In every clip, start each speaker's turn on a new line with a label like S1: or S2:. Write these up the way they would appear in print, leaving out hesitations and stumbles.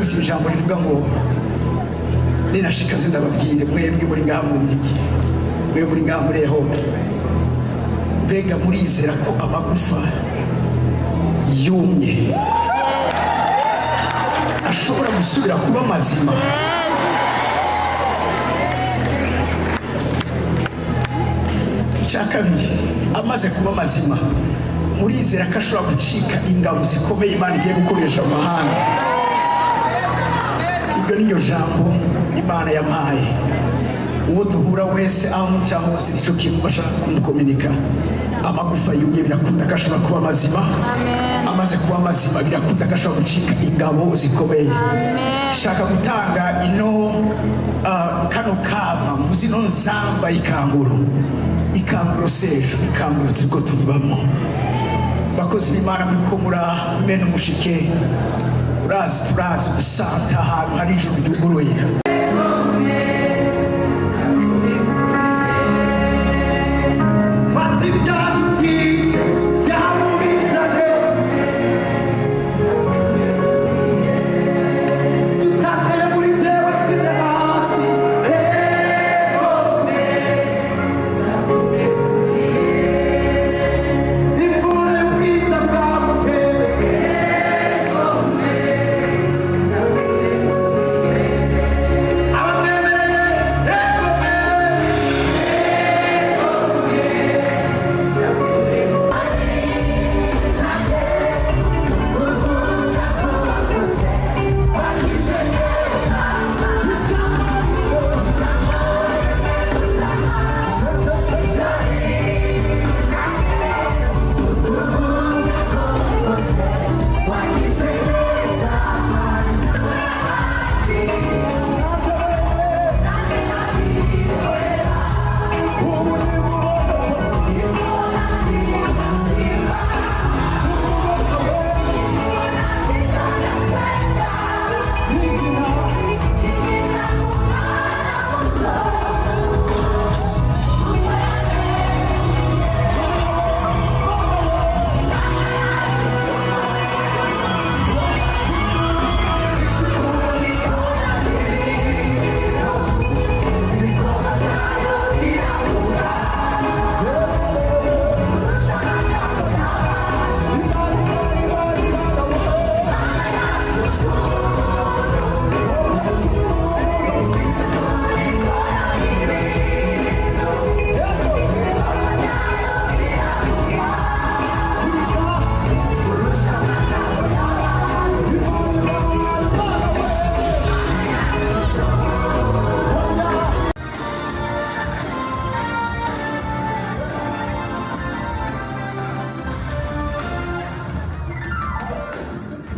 S1: Mperutse ijambo rivuga ngo ninashikaze ndababwire mwebwe muri ngaha mu Bubiligi, mwe muri ngaha muri Europe, mbega murizera ko amagufa yumye ashobora gusubira kuba mazima? Icya kabiri, amaze kuba mazima, murizera ko ashobora gucika ingabo zikomeye Imana igiye gukoresha mu mahanga? Iryo ni ryo jambo Imana yampaye. Uwo duhura wese, aho nca hose, nicyo kintu bashaka kumukominika: amagufa yumye birakunda ko ashobora kuba mazima.
S2: Amen.
S1: Amaze kuba mazima, birakunda ko ashobora gucika ingabo zikomeye.
S2: Amen.
S1: Shaka gutanga ino kano kama mvuze ino nzamba ikanguro, ikanguro sejo, ikanguro turiko tubibamo. Bakozi b'Imana, muriko muramena umushike, urazi, turazi gusanta ahantu hari ijuru ryuguruye.
S3: Fata ibyacu byice byamubizane itakaye muri jewe shyize hasi egome imvura y'ubwiza bwamuteye abamwemereye egome.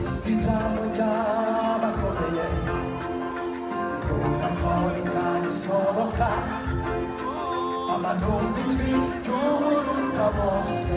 S3: Si ijambo ry'abakomeye rivuga ko bitagishoboka, amanumva ijwi ry'uruta bose.